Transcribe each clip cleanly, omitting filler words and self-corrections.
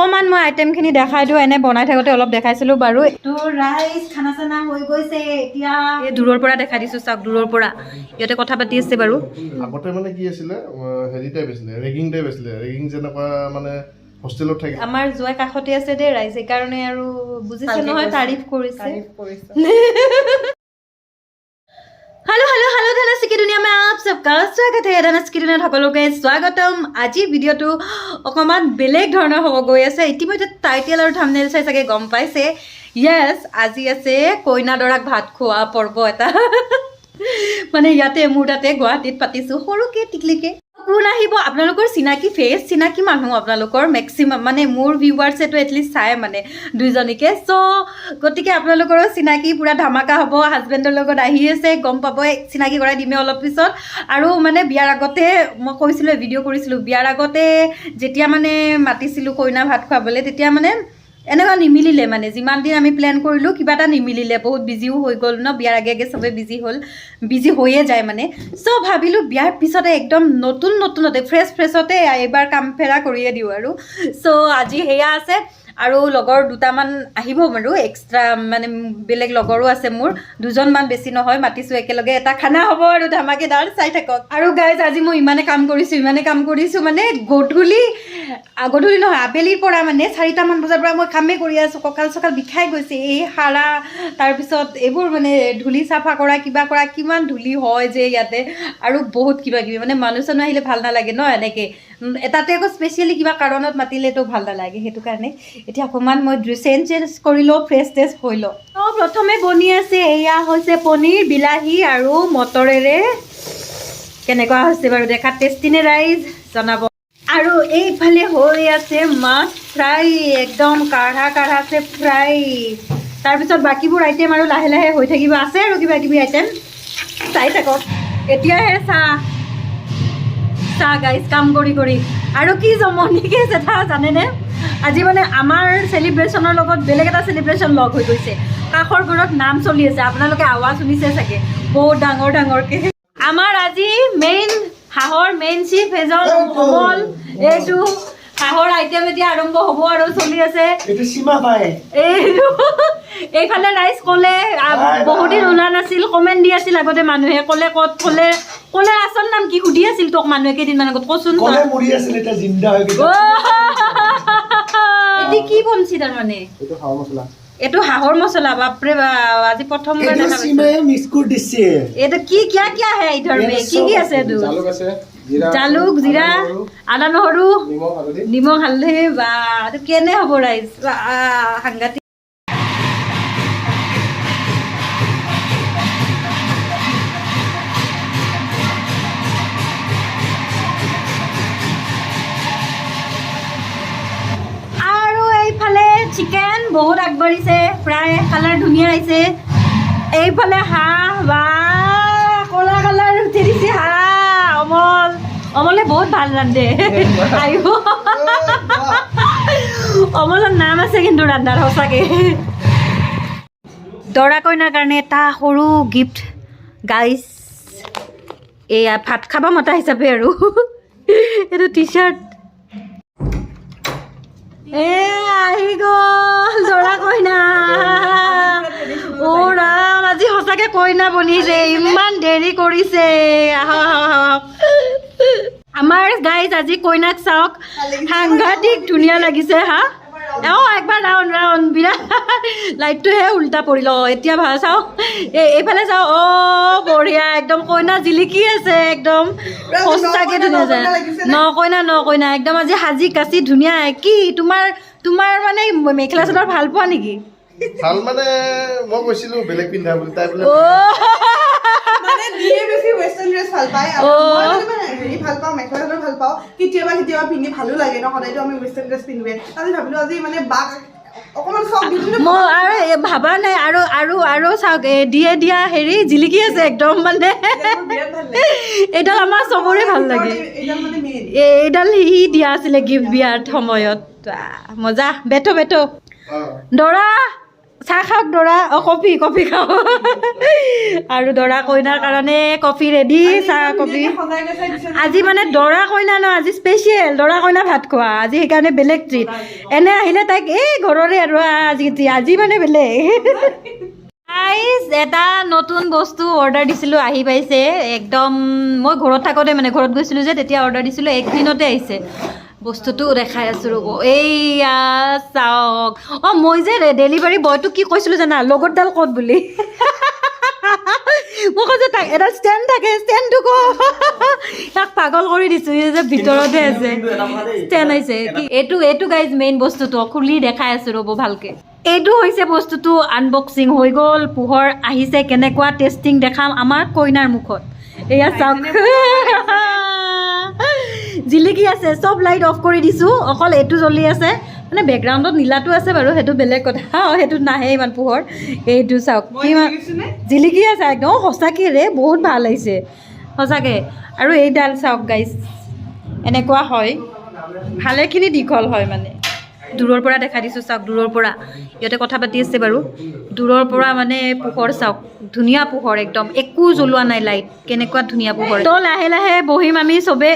অকণমান মই আইটেমখিনি দেখাই দিওঁ। এনে বনাই থাকোঁতে অলপ দেখাইছিলোঁ বাৰু। তো ৰাইজ, খানা চানা হৈ গৈছে। এতিয়া এই দূৰৰ পৰা দেখাই দিছোঁ, চাওক দূৰৰ পৰা ইয়াতে কথা পাতি আছে বাৰু। আগতে মানে কি আছিলে, হেৰি টাইপ আছিলে, ৰেগিং টাইপ আছিলে। ৰেগিং যেনেকুৱা মানে হোষ্টেলত থাকে। আমাৰ জোৱাই কাষতে আছে দেই ৰাইজ, সেইকাৰণে আৰু বুজিছে নহয়, তাৰিফ কৰিছে। হেল্ল' হেল্ল' হেল্ল', धनस की दुनिया में आप सबका स्वागत है। धनस की दुनियाত সকলোকে স্বাগতম। আজি ভিডিঅ'টো অকণমান বেলেগ ধৰণৰ হ'ব গৈ আছে। ইতিমধ্যে টাইটেল আৰু থামনেল চাই চাগে গম পাইছে। য়েছ, আজি আছে কইনা দৰাক ভাত খোৱা পৰ্ব এটা। মানে ইয়াতে মোৰ তাতে গুৱাহাটীত পাতিছোঁ সৰুকে টিকলিকে। কোন আহিব? আপোনালোকৰ চিনাকি ফেচ, চিনাকি মানুহ আপোনালোকৰ মেক্সিমাম, মানে মোৰ ভিউৱাৰ্ছেতো এটলিষ্ট চাই মানে দুইজনীকে। চ' গতিকে আপোনালোকৰো চিনাকি, পূৰা ধামাকা হ'ব। হাজবেণ্ডৰ লগত আহি আছে, গম পাবই, চিনাকি কৰাই দিমেই অলপ পিছত। আৰু মানে বিয়াৰ আগতে মই কৈছিলোঁ, ভিডিঅ' কৰিছিলোঁ, বিয়াৰ আগতে যেতিয়া মানে মাতিছিলোঁ কইনা ভাত খুৱাবলৈ, তেতিয়া মানে এনেকুৱা নিমিলিলে। মানে যিমান দিন আমি প্লেন কৰিলোঁ, কিবা এটা নিমিলিলে। বহুত বিজিও হৈ গ'ল ন, বিয়াৰ আগে আগে চবেই বিজি হ'ল, বিজি হৈয়ে যায় মানে। চ' ভাবিলোঁ বিয়াৰ পিছতে একদম নতুন নতুনতে, ফ্ৰেছ ফ্ৰেছতে এইবাৰ কাম ফেৰা কৰিয়ে দিওঁ আৰু। চ' আজি সেয়া আছে আৰু লগৰ দুটামান আহিব বাৰু এক্সট্ৰা, মানে বেলেগ লগৰো আছে মোৰ দুজনমান, বেছি নহয়, মাতিছোঁ। একেলগে এটা খানা হ'ব আৰু ধামাকেদাৰ, চাই থাকক। আৰু গাইজ, আজি মই ইমানে কাম কৰিছোঁ, ইমানে কাম কৰিছোঁ, মানে গধূলি, গধূলি নহয়, আবেলিৰ পৰা, মানে 4টামান বজাৰ পৰা মই কামেই কৰি আছোঁ। কঁকাল চকাল বিষাই গৈছে। এই সাৰা, তাৰপিছত এইবোৰ মানে ধূলি চাফা কৰা, কিবা কৰা, কিমান ধূলি হয় যে ইয়াতে, আৰু বহুত কিবা কিবি। মানে মানুহ চানুহ আহিলে ভাল নালাগে ন এনেকৈ, তাতে আকৌ স্পেচিয়েলি কিবা কাৰণত মাতিলেতো ভাল নালাগে। সেইটো কাৰণে এতিয়া অকণমান মই চেঞ্জ চেঞ্জ কৰি লওঁ, ফ্ৰেছ ট্ৰেছ হৈ লওঁ। তো প্ৰথমে বনি আছে, এয়া হৈছে পনীৰ, বিলাহী আৰু মটৰেৰে। কেনেকুৱা হৈছে বাৰু দেখাত, টেষ্টি নে ৰাইজ জনাব। আৰু এইফালে হৈ আছে মাছ ফ্ৰাই, একদম কাঢ়া কাঢ়াছে ফ্ৰাই। তাৰপিছত বাকীবোৰ আইটেম আৰু লাহে লাহে হৈ থাকিব। আছে আৰু কিবা কিবি আইটেম, চাই থাকক। এতিয়াহে চাহ চাহ গাইজ, কাম কৰি কৰি আৰু কি জমনিকে আছে এটা জানেনে? আজি মানে আমাৰ চেলিব্ৰেশ্যনৰ লগত বেলেগ এটা চেলিব্ৰেশ্যন লগ হৈ গৈছে। কাষৰ ঘৰত নাম চলি আছে, আপোনালোকে আৱাজ শুনিছে চাগে বহুত ডাঙৰ ডাঙৰকে। আমাৰ আজি মেইন হাঁহৰ মেইন চিফ এজন অমল। এইটো হাঁহৰ আইটেম এতিয়া আৰম্ভ হ'ব আৰু চলি আছে। এইটো সীমা পায়। এইটো এইফালে ৰাইজ ক'লে, বহুত দিন ওলা নাছিল, কমেণ্ট দি আছিল আগতে মানুহে, ক'লে ক'ত, ক'লে ক'লে আচল নাম কি সুধি আছিল তোক মানুহে কেইদিনমান আগত, কচোন তই। কলে মৰি আছিল, এতিয়া জিন্দা হৈ গৈছে। এটি কি বনছি তাৰমানে? এইটো হাঁহৰ মছলা। এইটো হাঁহৰ মছলা, বাপৰে বাপ, আজি প্ৰথমবাৰ এইটো দেখা পাইছো। সীমাই মিক্স কৰি দিছে। এইটো কি, কিয়া কিয়া হে ইধৰ মে, কি কি আছে এইটো? জালুক আছে, জিৰা আছে, জালুক, জিৰা, আদা, নহৰু, আদা, নহৰু, নিমখ, হালধি। নিমখ, হালধি। বা, এইটো কেনে হ'ব ৰাইজ? সাংঘাতিক। আৰু এইফালে চিকেন বহুত আগবাঢ়িছে, প্ৰায় কালাৰ ধুনীয়া আহিছে। এইফালে হাঁহ, বা, ক'লা কালাৰ উঠি দিছে হাঁহ। অমল, অমলে বহুত ভাল ৰান্ধে। আহিব, অমলৰ নাম আছে কিন্তু ৰান্ধাৰ সঁচাকে। দৰা কইনাৰ কাৰণে এটা সৰু গিফ্ট গাইজ, এয়া ভাত খাব মতা হিচাপে আৰু এইটো টি চাৰ্ট। এ আহি গ'ল দৰা কইনা। অ' ৰাম, আজি সঁচাকে কইনা বনিছে, ইমান দেৰি কৰিছে। আহক আহক আহক। আমাৰ গাইজ আজি কইনাক চাওক, সাংঘাতিক ধুনীয়া লাগিছে। হা, অঁ, একবাৰ ৰাউণ্ড ৰাউণ্ড, বিৰাট লাইটটোহে উল্টা পৰিল। অঁ, এতিয়া ভাল, চাওক, এই এইফালে চাওক। অঁ, বঢ়িয়া, একদম কইনা জিলিকি আছে একদম, সঁচাকে ধুনীয়া যায়। ন কইনা, ন কইনা একদম আজি সাজি কাচি ধুনীয়া। কি তোমাৰ তোমাৰ মানে মেখেলা চাদৰ ভাল পোৱা নেকি? ভাল মানে মই কৈছিলো বেলেগ পিন্ধা বুলি, তাই বোলে অ' মানে দিয়ে বেছি ৱেষ্টাৰ্ণ ড্ৰেছ ভাল পায় আৰু অ'। মই মানে হেৰি ভাল পাওঁ, মেখেলা চাদৰ ভাল পাওঁ। কেতিয়াবা কেতিয়াবা পিন্ধি ভালো লাগে ন, সদায়তো আমি ৱেষ্টাৰ্ণ ড্ৰেছ পিন্ধোৱে। আজি ভাবিলো আজি মানে বাক অকণমান চখ দিওঁ কিন্তু। মই আৰু এই ভাবা নাই। আৰু আৰু আৰু চাওক, এই দিয়ে দিয়া হেৰি জিলিকি আছে একদম মানে। মোৰ বিৰাট ভাল লাগে। এইডাল আমাৰ চবৰে ভাল লাগে। এইডাল মানে মেইন। এইডাল সি দিয়া আছিলে গিফ্ট বিয়াৰ সময়ত। আহ, মজা। বেঠো বেঠো। অ। দৰা চাহ খাওক দৰা। অ, কফি, কফি খাওক। আৰু দৰা কইনাৰ কাৰণে কফি ৰেডি, চাহ কফি। সজাই গজাই দিছে। আজি মানে দৰা কইনা ন, আজি স্পেচিয়েল দৰা কইনা ভাত খোৱা আজি, সেইকাৰণে বেলেগ ট্ৰিট। এনে আহিলে তাইক এই ঘৰৰে আৰু আজি আজি মানে বেলেগ। গাইজ, এটা নতুন বস্তু অৰ্ডাৰ দিছিলোঁ, আহি পাইছে একদম। মই ঘৰত থাকোঁতে, মানে ঘৰত গৈছিলোঁ যে, তেতিয়া অৰ্ডাৰ দিছিলোঁ, একদিনতে আহিছে বস্তুটো। দেখাই আছোঁ ৰ'ব। এইয়া চাওক। অঁ, মই যে ডেলিভাৰী বয়টোক কি কৈছিলোঁ জানা? লগৰডাল ক'ত বুলি মই কৈছোঁ তাক। এডাল ষ্টেণ্ড থাকে, ষ্টেণ্ডটো ক। তাক পাগল কৰি দিছোঁ। এই যে ভিতৰতে আছে, ষ্টেণ্ড আহিছে। কি এইটো? এইটো গাইজ, মেইন বস্তুটো খুলি দেখাই আছোঁ ৰ'ব ভালকে। এইটো হৈছে বস্তুটো। আনবক্সিং হৈ গ'ল, পোহৰ আহিছে। কেনেকুৱা টেষ্টিং দেখাম আমাৰ কইনাৰ মুখত। এয়া চাওক, জিলিকি আছে। চব লাইট অফ কৰি দিছোঁ, অকল এইটো জ্বলি আছে। মানে বেকগ্ৰাউণ্ডত নীলাটো আছে বাৰু, সেইটো বেলেগ কথা। সেইটো নাহে ইমান পোহৰ। এইটো চাওক। মই কিমান দেখিছোনে? জিলিকি আছে একদম। সঁচাকৈ ৰে, বহুত ভাল আহিছে সঁচাকৈ। আৰু এইডাল চাওক গাইজ, এনেকুৱা হয়, ভালেখিনি দীঘল হয়। মানে দূৰৰ পৰা দেখাই দিছোঁ, চাওক দূৰৰ পৰা। ইহঁতে কথা পাতি আছে বাৰু। দূৰৰ পৰা মানে পোহৰ চাওক, ধুনীয়া পোহৰ একদম। একো জ্বলোৱা নাই লাইট, কেনেকুৱা ধুনীয়া পোহৰ। তো লাহে লাহে বহিম আমি চবে।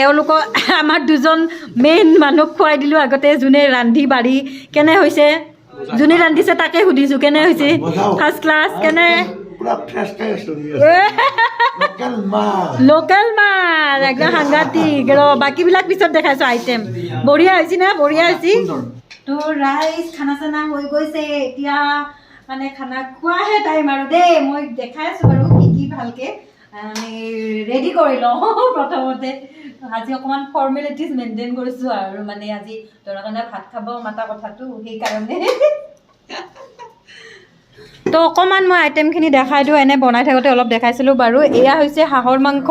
এওঁলোকক, আমাৰ দুজন মেইন মানুহক খুৱাই দিলোঁ আগতে, যোনে ৰান্ধি বাঢ়ি। কেনে হৈছে? যোনে ৰান্ধিছে তাকে সুধিছোঁ, কেনে হৈছে? First class. কেনে? পুৰা ফ্ৰেছ খাই আছো, লোকেল মাছ। লোকেল মাছ একদম সাংঘাতিক। ৰ, বাকীবিলাক পিছত দেখাইছোঁ আইটেম। বঢ়িয়া হৈছে না? বঢ়িয়া হৈছে। তো ৰাইজ, খানা চানা হৈ গৈছে। এতিয়া মানে খানা খোৱাহে টাইম আৰু দেই। মই দেখাই আছোঁ বাৰু কি কি। ভালকে আমি ৰেডি কৰি লওঁ প্ৰথমতে। আজি অকণমান ফৰ্মেলিটিজ মেইনটেইন কৰিছোঁ আৰু মানে আজি দৰা কইনা ভাত খাব মাতা কথাটো, সেইকাৰণে। তো অকণমান মই আইটেমখিনি দেখাই দিওঁ। এনে বনাই থাকোঁতে অলপ দেখাইছিলোঁ বাৰু। এয়া হৈছে হাঁহৰ মাংস,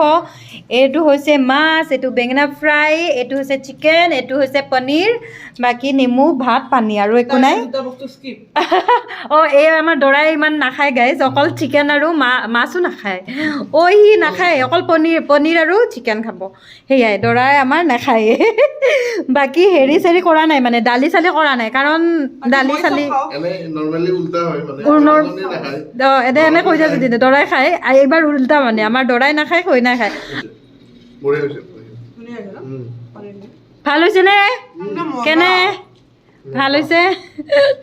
এইটো হৈছে মাছ, এইটো বেঙেনা ফ্ৰাই, এইটো হৈছে চিকেন, এইটো হৈছে পনীৰ, বাকী নেমু, ভাত, পানী আৰু একো নাই। দুটা বস্তু স্কিপ। অঁ, এই আমাৰ দৰাই ইমান নাখায় গাইজ, অকল চিকেন আৰু মাছো নাখায়। অ', সি নাখায়, অকল পনীৰ, পনীৰ আৰু চিকেন খাব। সেয়াই, দৰাই আমাৰ নাখায়। বাকী হেৰি চেৰি কৰা নাই, মানে দালি চালি কৰা নাই, কাৰণ দালি চালি এনে নৰ্মেলি উল্টা হয় মানে কইনাজনী নাখায়। অঁ, এনে এনে কৈ যাইছো, তেতিয়া দৰাই খায়। আৰু এইবাৰ উল্টা, মানে আমাৰ দৰাই নাখায়, কইনাই খায়। বঢ়িয়া হৈছে। ধুনীয়া হৈছে ন? পনীৰটো। ভাল হৈছে নে? একদম মজা। কেনে ভাল হৈছে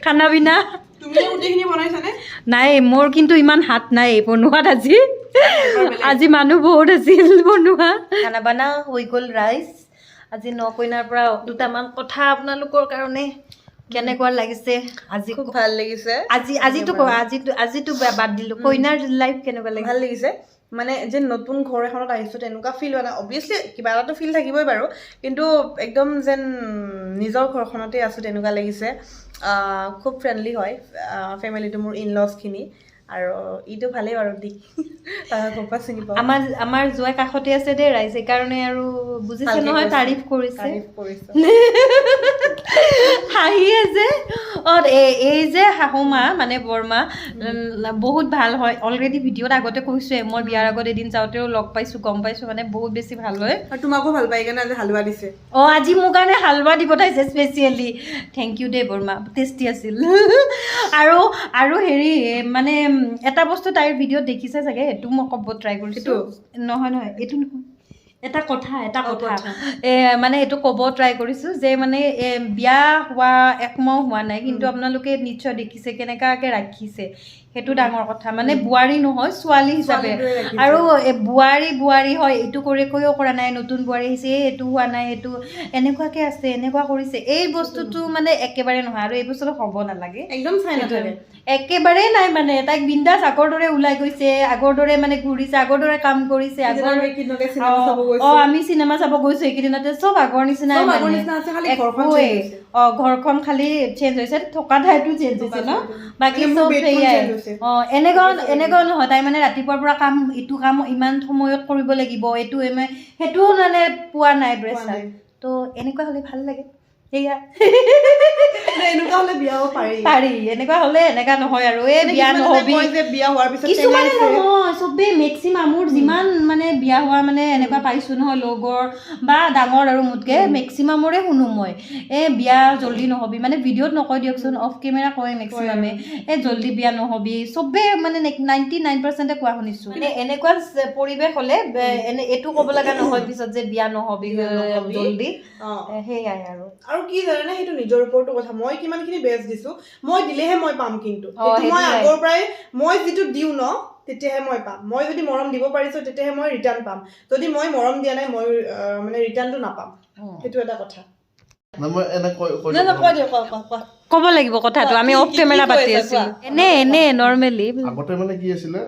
খানা পিনা? তুমি গোটেইখিনি বনাইছানে? নাই, মোৰ কিন্তু ইমান হাত নাই বনোৱাত আজি। আজি মানুহ বহুত আছিল বনোৱা। খানা বানা হৈ গ'ল ৰাইজ। আজি ন কইনাৰ পৰা দুটামান কথা আপোনালোকৰ কাৰণে। কেনেকুৱা লাগিছে আজি? খুব ভাল লাগিছে। আজি আজিতো আজিতো আজিতো বাদ দিলো, কইনাৰ লাইফ কেনেকুৱা লাগিছে? ভাল লাগিছে, মানে যে নতুন ঘৰ এখনত আহিছোঁ তেনেকুৱা ফিল হোৱা নাই। অবভিয়াছলি কিবা এটাতো ফিল থাকিবই বাৰু, কিন্তু একদম যেন নিজৰ ঘৰখনতে আছোঁ তেনেকুৱা লাগিছে। খুব ফ্ৰেণ্ডলি হয় ফেমিলিটো মোৰ, ইন লছখিনি আৰু ইটো ভালেই বাৰু দি তাৰ ঘৰৰ পৰা চিনি পাওঁ। আমাৰ আমাৰ জোঁৱাই কাষতে আছে দেই ৰাইজ, সেইকাৰণে আৰু বুজিছে ভালকে নহয়। কৈছে। তাৰিফ কৰিছে। তাৰিফ কৰিছে। হাঁহি আছে। অঁ, এই এই যে শাহুমা, মানে বৰমা, বহুত ভাল হয়। অলৰেডি ভিডিঅ'ত আগতে কৈছোৱে, মই বিয়াৰ আগত এদিন যাওঁতেও লগ পাইছোঁ, গম পাইছোঁ, মানে বহুত বেছি ভাল হয়। আৰু তোমাকো ভাল পায়, সেইকাৰণে আজি হালোৱা দিছে। অঁ, আজি মোৰ কাৰণে হালৱা দি পঠাইছে স্পেচিয়েলি। Thank U দেই বৰমা, টেষ্টি আছিল। আৰু আৰু হেৰি, মানে এটা বস্তু তাইৰ ভিডিঅ'ত দেখিছে চাগে, সেইটো মই ক'ব ট্ৰাই কৰিছোঁ। নহয় নহয়, এইটো নহয়, এটা কথা, এটা কথা। মানে এইটো ক'ব ট্ৰাই কৰিছোঁ যে মানে বিয়া হোৱা একমাহ হোৱা নাই, কিন্তু আপোনালোকে নিশ্চয় দেখিছে কেনেকুৱাকৈ ৰাখিছে, সেইটো ডাঙৰ কথা। মানে বোৱাৰী নহয়, ছোৱালী হিচাপে। ছোৱালীৰ দৰে ৰাখিছে। আৰু বোৱাৰী বোৱাৰী হয়, এইটো কৰি কৈও কৰা নাই, নতুন বোৱাৰী আহিছে, এই এইটো হোৱা নাই, এইটো এনেকুৱাকে আছে, এনেকুৱা কৰিছে, এই বস্তুটো মানে একেবাৰে নহয় আৰু এই বস্তুটো হ'ব নালাগে। একদম চাই নাথাকে। একেবাৰেই নাই। মানে তাইক বিন্দাছ আগৰ দৰে ওলাই গৈছে, আগৰ দৰে মানে ঘূৰিছে, আগৰ দৰে কাম কৰিছে, আগৰ আমি এইকেইদিনতে চিনেমা চাব গৈছো। অ, আমি চিনেমা চাব গৈছো এইকেইদিনতে, চব আগৰ নিচিনাই। চব আগৰ মানে নিচিনা আছে, খালি ঘৰখন একোৱেই। change হৈছে। অ, ঘৰখন খালি চেঞ্জ হৈছে, থকা ঠাইতো চেঞ্জ হৈছে ন, বাকী মানে মোৰ চব বেডখন সেয়াই। change হৈছে। অ, এনেকুৱা এনেকুৱা নহয়, তাই মানে ৰাতিপুৱাৰ পৰা কাম, ইটো কাম ইমান সময়ত কৰিব লাগিব, এইটো সেইটোও মানে পোৱা নাই প্ৰেছাৰ। নাই। তো এনেকুৱা হ'লে ভাল লাগে। সেয়া। এনেকুৱা হ'লে বিয়া হ'ব পাৰি। পাৰি। এনেকুৱা হ'লে এনেকা নহয় আৰু এই বিয়া কিছুমানে যে নহবি। কয় যে বিয়া হোৱাৰ পিছত কিছুমানে টেঙাইছে। নহয়, চবেই মেক্সিমাম। মোৰ যিমান মানে বিয়া হোৱা মানে এনেকুৱা পাইছোঁ নহয়, লগৰ বা ডাঙৰ আৰু মোতকে, মেক্সিমামৰে শুনো মই, এই বিয়া জল্দি নহবি। মানে ভিডিঅ'ত নকয় দিয়কচোন, অফ কেমেৰা কয় মেক্সিমামে, এই জল্দি বিয়া নহবি। চবেই মানে 99%-এ কোৱা শুনিছোঁ। মানে এনেকুৱা পৰিৱেশ হ'লে এনে এইটো ক'ব লগা নহয় পিছত যে বিয়া নহবি। বিয়া নহবি। জল্দি। সেয়াই আৰু। আৰু কি জানেনে, সেইটো নিজৰ ওপৰতো কথা। মই কিমানখিনি বেষ্ট দিছো, মই দিলেহে মই পাম। কিন্তু সেইটো মই সেইটোৱে। আগৰ পৰাই মই যিটো দিওঁ ন, তেতিয়াহে মই পাম। মই যদি মৰম দিব পাৰিছো, তেতিয়াহে মই ৰিটাৰ্ণ পাম। যদি মই মৰম দিয়া নাই, মই মানে ৰিটাৰ্ণটো নাপাম। সেইটো এটা কথা। না, মই এনে কৈ কৈ নাই, কৈ দিয়ক, কোৱা, কোৱা, কোৱা। ক'ব লাগিব কথাটো। আমি কি- অফ কি কেমেৰা কৈ পাতি আছা, আছিলো। কোৱা। এনে এনে নৰ্মেলি। আগতে মানে কি আছিলে,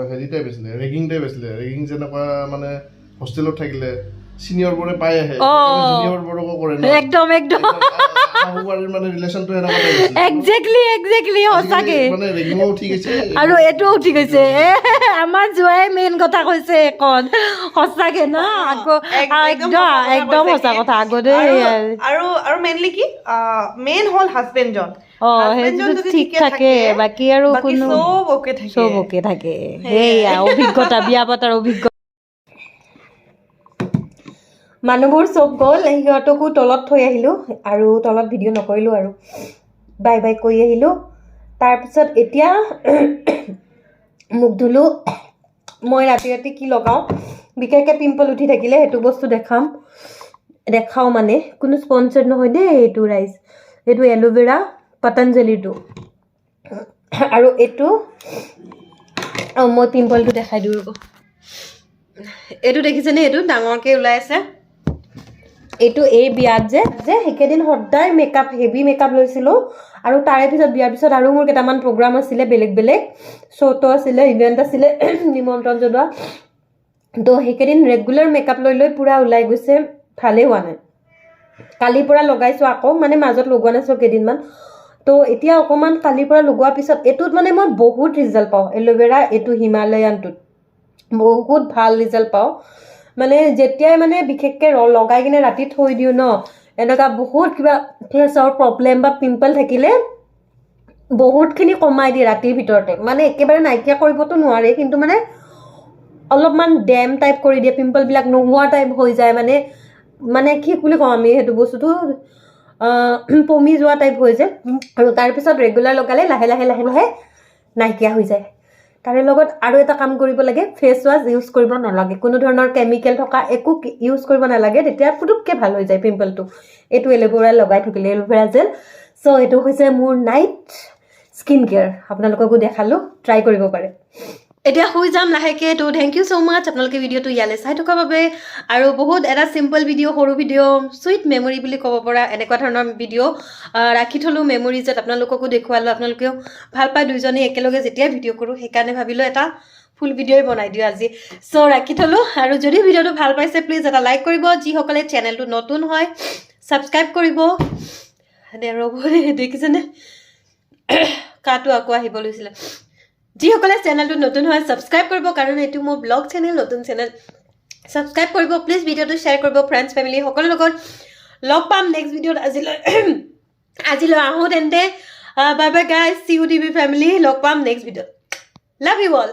হেৰি টাইপ আছিলে, ৰেগিং টাইপ আছিলে। ৰেগিং যেনেকুৱা মানে হোষ্টেলত থাকিলে চিনিয়ৰবোৰে পাই আহে, জুনিয়ৰবোৰকো কৰে ন। একদম একদম। শাহুবাৰীৰ মানে ৰিলেশ্যনটো সেনেকুৱা টাইপ আছিলে। একজেক্টলি, সঁচাকে। আজিকালি মানে ৰেগিঙো উঠি গৈছে। আৰু এইটোও উঠি গৈছে। আমাৰ জোঁৱাই মেইন কথা কৈছে এখন, সঁচাকে ন আকৌ। একদম একদম। সঁচা কথা একদম কৈছে সঁচা কি। কথা। আগতে আৰু আৰু আৰু মেইনলি কি, মেইন হ'ল হাজবেণ্ডজন। সেইটো হাজবেণ্ডজন যদি ঠিক ঠিকে থাকে, বাকী আৰু বাকী কোনো চব অ'কে থাকে। চব অ'কে থাকে। সেয়া অভিজ্ঞতা, বিয়া পতাৰ অভিজ্ঞতা। মানুহবোৰ চব গ'ল, সিহঁতকো তলত থৈ আহিলোঁ আৰু তলত ভিডিঅ' নকৰিলোঁ আৰু বাই বাই কৰি আহিলোঁ। তাৰপিছত এতিয়া মুখ ধুলোঁ। মই ৰাতি ৰাতি কি লগাওঁ, বিশেষকৈ পিম্পল উঠি থাকিলে সেইটো বস্তু দেখাম। দেখাওঁ মানে কোনো স্পনচাৰ্ড নহয় দেই এইটো ৰাইজ। এইটো এল'ভেৰা পতঞ্জলিটো আৰু এইটো মই পিম্পলটো দেখাই দিওঁ, ৰ'ব। এইটো দেখিছেনে? এইটো ডাঙৰকৈ ওলাই আছে। এইটো এই বিয়াত যে যে সেইকেইদিন সদায় মেকআপ, হেভি মেকআপ লৈছিলোঁ। আৰু তাৰে পিছত বিয়াৰ পিছত আৰু মোৰ কেইটামান প্ৰগ্ৰাম আছিলে, বেলেগ বেলেগ শ্ব'টো আছিলে, ইভেণ্ট আছিলে, নিমন্ত্ৰণ জনোৱা। তো সেইকেইদিন ৰেগুলাৰ মেকআপ লৈ লৈ পূৰা ওলাই গৈছে, ভালেই হোৱা নাই। কালিৰ পৰা লগাইছোঁ আকৌ, মানে মাজত লগোৱা নাছিলোঁ কেইদিনমান। তো এতিয়া অকণমান কালিৰ পৰা লগোৱাৰ পিছত এইটোত মানে মই বহুত ৰিজাল্ট পাওঁ। এল'ভেৰা এইটো হিমালয়ানটোত বহুত ভাল ৰিজাল্ট পাওঁ। মানে যেতিয়াই মানে বিশেষকৈ লগাই কিনে ৰাতি থৈ দিওঁ ন, এনেকুৱা বহুত কিবা ফেচৰ প্ৰব্লেম বা পিম্পল থাকিলে বহুতখিনি কমাই দিয়ে ৰাতিৰ ভিতৰতে। মানে একেবাৰে নাইকিয়া কৰিবতো নোৱাৰে, কিন্তু মানে অলপমান ডেম টাইপ কৰি দিয়ে, পিম্পলবিলাক নোহোৱা টাইপ হৈ যায়। মানে মানে কি বুলি কওঁ আমি, সেইটো বস্তুটো পমি যোৱা টাইপ হৈ যায়। আৰু তাৰপিছত ৰেগুলাৰ লগালে লাহে লাহে লাহে লাহে নাইকিয়া হৈ যায়। তাৰে লগত আৰু এটা কাম কৰিব লাগে, ফেচ ৱাছ ইউজ কৰিব নালাগে, কোনো ধৰণৰ কেমিকেল থকা একো ইউজ কৰিব নালাগে। তেতিয়া পুতুককৈ ভাল হৈ যায় পিম্পলটো, এইটো এল'ভেৰা লগাই থাকিলে, এল'ভেৰা জেল। চ' এইটো হৈছে মোৰ নাইট স্কিন কেয়াৰ। আপোনালোককো দেখালোঁ, ট্ৰাই কৰিব পাৰে। এতিয়া শুই যাম লাহেকৈ। তো thank you so মাছ আপোনালোকে ভিডিঅ'টো ইয়ালৈ চাই থকাৰ বাবে। আৰু বহুত এটা চিম্পল ভিডিঅ', সৰু ভিডিঅ', চুইট মেমৰি বুলি ক'ব পৰা এনেকুৱা ধৰণৰ ভিডিঅ' ৰাখি থ'লোঁ মেমৰিজত। আপোনালোককো দেখুৱালোঁ, আপোনালোকেও ভাল পায় দুইজনে একেলগে যেতিয়াই ভিডিঅ' কৰোঁ। সেইকাৰণে ভাবিলোঁ এটা ফুল ভিডিঅ'ই বনাই দিওঁ আজি। চ' ৰাখি থ'লোঁ। আৰু যদি ভিডিঅ'টো ভাল পাইছে, প্লিজ এটা লাইক কৰিব। যিসকলে চেনেলটো নতুন হয়, ছাবস্ক্ৰাইব কৰিব। দে ৰ'ব দেই, দেখিছেনে, কাহটো আকৌ আহিব লৈছিলে। যিসকলে চেনেলটো নতুন হয়, ছাবস্ক্ৰাইব কৰিব, কাৰণ এইটো মোৰ ব্লগ চেনেল, নতুন চেনেল। ছাবস্ক্ৰাইব কৰিব প্লিজ, ভিডিঅ'টো শ্বেয়াৰ কৰিব ফ্ৰেণ্ডছ, ফেমিলি সকলোৰ লগত। লগ পাম নেক্সট ভিডিঅ'ত। আজিলৈ আহোঁ তেন্তে। Bye bye guys, see you TV family. লগ পাম নেক্সট ভিডিঅ'ত। Love you all.